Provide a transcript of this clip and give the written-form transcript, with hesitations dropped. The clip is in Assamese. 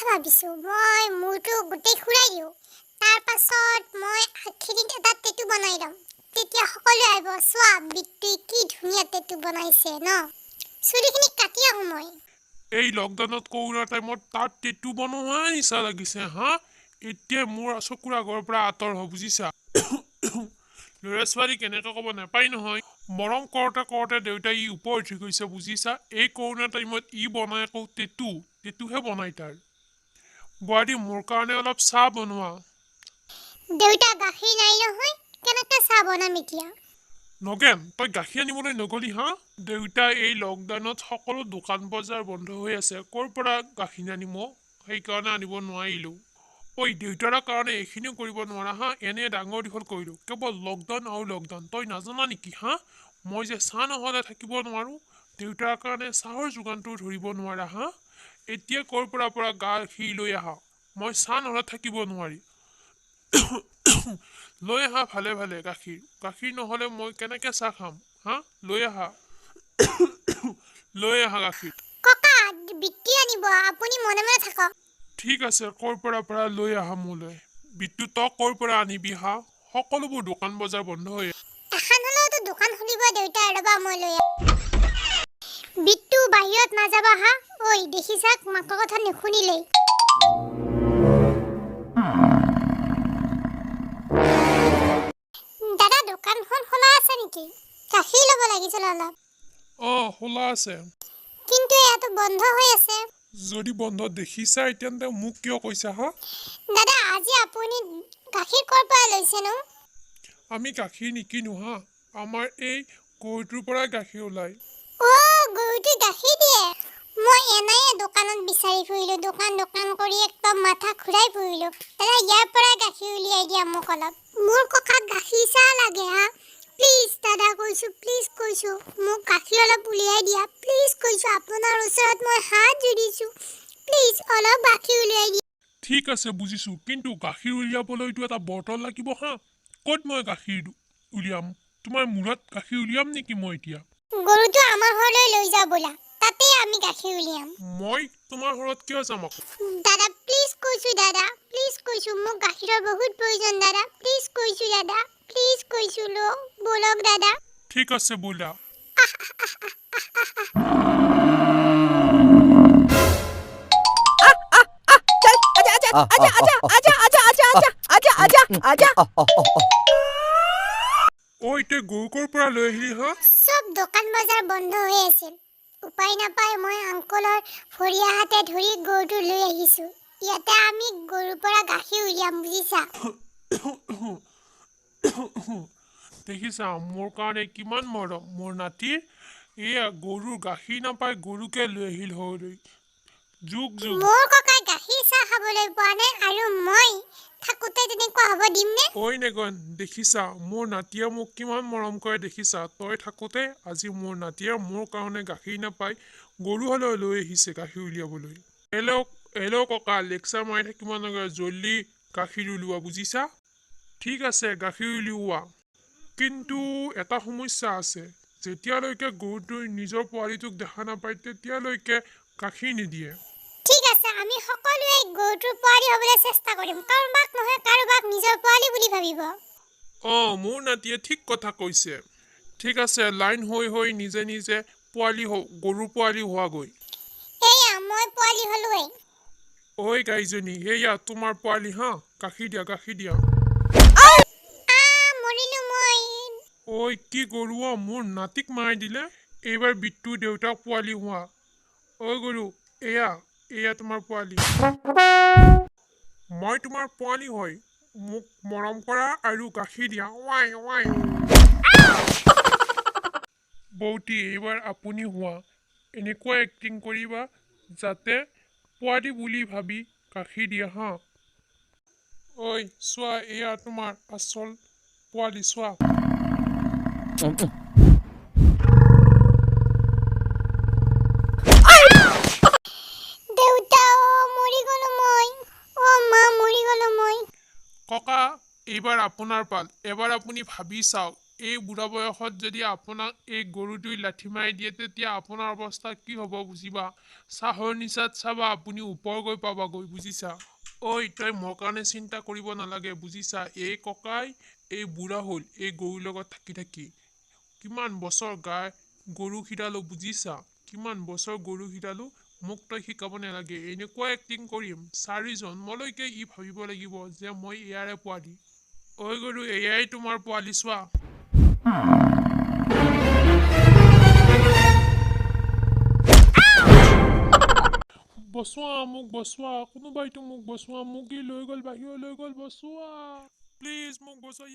কথা ভাবিছোঁ। মই মূৰটো গোটেই খুৰাই দিওঁ, তাৰ পাছত মই আখিৰিত এটা টেটু বনাই ল'ম। তেতিয়া সকলোৱে আহিব, চোৱা, বিট্টুই কি ধুনীয়া টেটু বনাইছে ন। চুলিখিনি কাটি আহোঁ মই। এই লকডাউনত, কৰোণা টাইমত তাত টেটু বনোৱাই নিচা লাগিছে হা। এতিয়া মোৰ চকুৰ আগৰ পৰা আঁতৰ হ, বুজিছা? ল'ৰা ছোৱালী কেনেকৈ ক'ব নাপায় নহয়। মৰম কৰোঁতে কৰোঁতে দেউতাই ই ওপৰ উঠি গৈছে, বুজিছা? এই কৰোণা টাইমত ই বনাই আকৌ টেটু, টেটুহে বনাই তাৰ। বোৱাৰী, মোৰ কাৰণে অলপ চাহ বনোৱা। দেউতা, গাখীৰ নাই নহয়, কেনেকৈ চাহ বনাম এতিয়া? নগেন, তই গাখীৰ আনিবলৈ নগলি হা? দেউতা, এই লকডাউনত সকলো দোকান বজাৰ বন্ধ হৈ আছে, ক'ৰ পৰা গাখীৰ আনিম? সেইকাৰণে আনিব নোৱাৰিলোঁ। ঐ, দেউতাৰ কাৰণে এইখিনিও কৰিব নোৱাৰা হা? এনে ডাঙৰ দীঘল কৰিলোঁ, কেৱল লকডাউন আৰু লকডাউন। তই নাজানা নেকি হা, মই যে চাহ নহ'লে থাকিব নোৱাৰোঁ? দেউতাৰ কাৰণে চাহৰ যোগানটো ধৰিব নোৱাৰা হা? এতিয়া ক'ৰ পৰা গাখীৰ লৈ আহা। মই চাহ নহ'লে থাকিব নোৱাৰি। লৈ আহা ভালে ভালে গাখীৰ। গাখীৰ নহ'লে মই কেনেকৈ চাহ খাম হা? লৈ আহা, লৈ আহা গাখীৰ। ককা, বিট্টুই আনিব, আপুনি মনে মনে থাকক। ঠিক আছে, ক'ৰ পৰা লৈ আহা মোলৈ। বিট্টু, তই ক'ৰ পৰা আনিবি হা? সকলোবোৰ দোকান বজাৰ বন্ধ হৈ এখন হ'লেওতো দোকান খুলিব দেউতা। ৰ'বা, মই লৈ আহোঁ। বিট্টু, বাহিৰত নাযাবা হা। ঐ, দেখিছা, মাকৰ কথা নুশুনিলেই। দাদা, দোকানখন খোলা আছে নেকি? গাখীৰ ল'ব লাগিছিল অলপ। অঁ, খোলা আছে। কিন্তু ইয়াতো বন্ধ হৈ আছে। যদি বন্ধ দেখিছাই, তেন্তে মোক কিয় কৈছা হা? দাদা, আজি আপুনি গাখীৰ ক'ৰ পৰা লৈছেনো? আমি গাখীৰ নিকিনো হা, আমাৰ এই গৰুটোৰ পৰাই গাখীৰ ওলায়। অ', গৰুটোৱে গাখীৰ দিয়ে? মই এনেয়ে দোকানত বিচাৰি ফুৰিলোঁ, দোকান দোকান কৰি একদম মাথা ঘূৰাই ফুৰিলোঁ। দাদা, ইয়াৰ পৰাই গাখীৰ উলিয়াই দিয়া মোক অলপ। মোৰ ককাক গাখীৰ চাহ লাগে হা। প্লিজ দাদা, কৈছোঁ, প্লিজ কৈছোঁ, মোক গাখীৰ অলপ উলিয়াই দিয়া। প্লিজ কৈছোঁ, আপোনাৰ ওচৰত মই হাত জুৰিছোঁ, প্লিজ অলপ গাখীৰ উলিয়াই দিয়া। ঠিক আছে, বুজিছোঁ, কিন্তু গাখীৰ উলিয়াবলৈতো এটা বটল লাগিব হা। ক'ত মই গাখীৰ উলিয়াম? তোমাৰ মূৰত গাখীৰ উলিয়াম নেকি মই এতিয়া? গৰুটো আমাৰ ঘৰলৈ লৈ যাওঁ ব'লা, তাতেই আমি গাখীৰ উলিয়াম। মই তোমাৰ ঘৰত কিয় যাম আকৌ? দাদা, প্লিজ কৈছোঁ, দাদা, প্লিজ কৈছোঁ, মোক গাখীৰৰ বহুত প্ৰয়োজন। দাদা, প্লিজ কৈছোঁ, দাদা, প্লিজ কৈছোঁ, ব'লক দাদা। ঠিক আছে, ব'লা। चल, आजा आजा आजा आजा आजा आजा आजा आजा आजा आजा आजा। ঐ, তই গৰু ক'ৰ পৰা লৈ আহিলি হা? চব দোকান বজাৰ বন্ধ হৈ আছিল। উপায় নাপাই মই আংকলৰ ভৰিয়ে হাতে ধৰি গৰুটো লৈ আহিছোঁ। ইয়াতে আমি গৰুৰ পৰা গাখীৰ উলিয়াম, বুজিছা? দেখিছা, মোৰ কাৰণে কিমান মৰম মোৰ নাতিৰ। এয়া গৰুৰ গাখীৰ নাপাই গৰুকে লৈ আহিল ঘৰলৈ। যুগ যুগ। মোৰ ককাই গাখীৰ চাহ খাবলৈ পোৱা নাই আৰু মই থাকোঁতে তেনেকুৱা হ'ব দিমনে? ঐ নেগন, দেখিছা, মোৰ নাতিয়ে মোক কিমান মৰম কৰে? দেখিছা, তই থাকোঁতে আজি মোৰ নাতিয়ে মোৰ কাৰণে গাখীৰ নাপাই গৰু হ'লেও লৈ আহিছে গাখীৰ উলিয়াবলৈ। হেল্ল' হেল্ল' ককা, লেকচাৰ মাৰি থাকিব নালাগে, জল্দি গাখীৰ উলিওৱা, বুজিছা? ঠিক আছে, গাখীৰ উলিওৱা, কিন্তু এটা সমস্যা আছে। যেতিয়ালৈকে গৰুটোৱে নিজৰ পোৱালিটোক দেখা নাপায়, তেতিয়ালৈকে গাখীৰ নিদিয়ে। ঠিক আছে, আমি সকলোৱে গৰুটোৰ পোৱালি হ'বলৈ চেষ্টা কৰিম। কাৰোবাক নহয় কাৰোবাক নিজৰ পোৱালি বুলি ভাবিব। অঁ, মোৰ নাতিয়ে ঠিক কথা কৈছে। ঠিক আছে, লাইন হৈ হৈ নিজে নিজে পোৱালি গৰুৰ পোৱালি হোৱাগৈ। এয়া মই পোৱালি হ'লোৱেই। ঐ গাইজনী, এয়া তোমাৰ পোৱালি হা, গাখীৰ দিয়া, গাখীৰ দিয়া। আ, মৰিলো মই। ঐ, কি গৰু অ, মোৰ নাতিক মাৰি দিলে। এইবাৰ বিট্টুৰ দেউতাক পোৱালি হোৱা। ঐ গৰু, এয়া এয়া তোমাৰ পোৱালি। মই তোমাৰ পোৱালি হয়, মোক মৰম কৰা আৰু গাখীৰ দিয়া। Y Y. বৌটি, এইবাৰ আপুনি হোৱা। এনেকুৱা এক্টিং কৰিবা যাতে পোৱালি বুলি ভাবি গাখীৰ দিয়া হা। ঐ চোৱা, এয়া তোমাৰ আচল পোৱালি, চোৱা। দেউতা, অ মৰি গলো মই, অ মা, মৰি গলো মই। ককা, এইবাৰ আপোনাৰ পাল। এবাৰ আপুনি ভাবি চাওক, এই বুঢ়া বয়সত যদি আপোনাক এই গৰুটোই লাঠি মাৰি দিয়ে, তেতিয়া আপোনাৰ অৱস্থা কি হ'ব বুজিবা। চাহৰ নিচাত চাবা, আপুনি ওপৰ গৈ পাবাগৈ, বুজিছা। ঐ, তই মোৰ কাৰণে চিন্তা কৰিব নালাগে, বুজিছা। এই ককাই এই বুঢ়া হ'ল এই গৰুৰ লগত থাকি থাকি। কিমান বছৰ গাই গৰু খীৰালো, বুজিছা, কিমান বছৰ গৰু খীৰালো। মোক তই শিকাব নালাগে। এনেকুৱা এক্টিং কৰিম, চাৰি জন্মলৈকে ই ভাবিব লাগিব যে মই ইয়াৰে পোৱালি। ঐ গৰু, এয়াই তোমাৰ পোৱালি, চোৱা। বচোৱা মোক, বচোৱা, কোনোবাইতো মোক বচোৱা। মোক ই লৈ গ'ল, বাহিৰলৈ গ'ল। বচোৱা প্লিজ, মোক বচোৱা।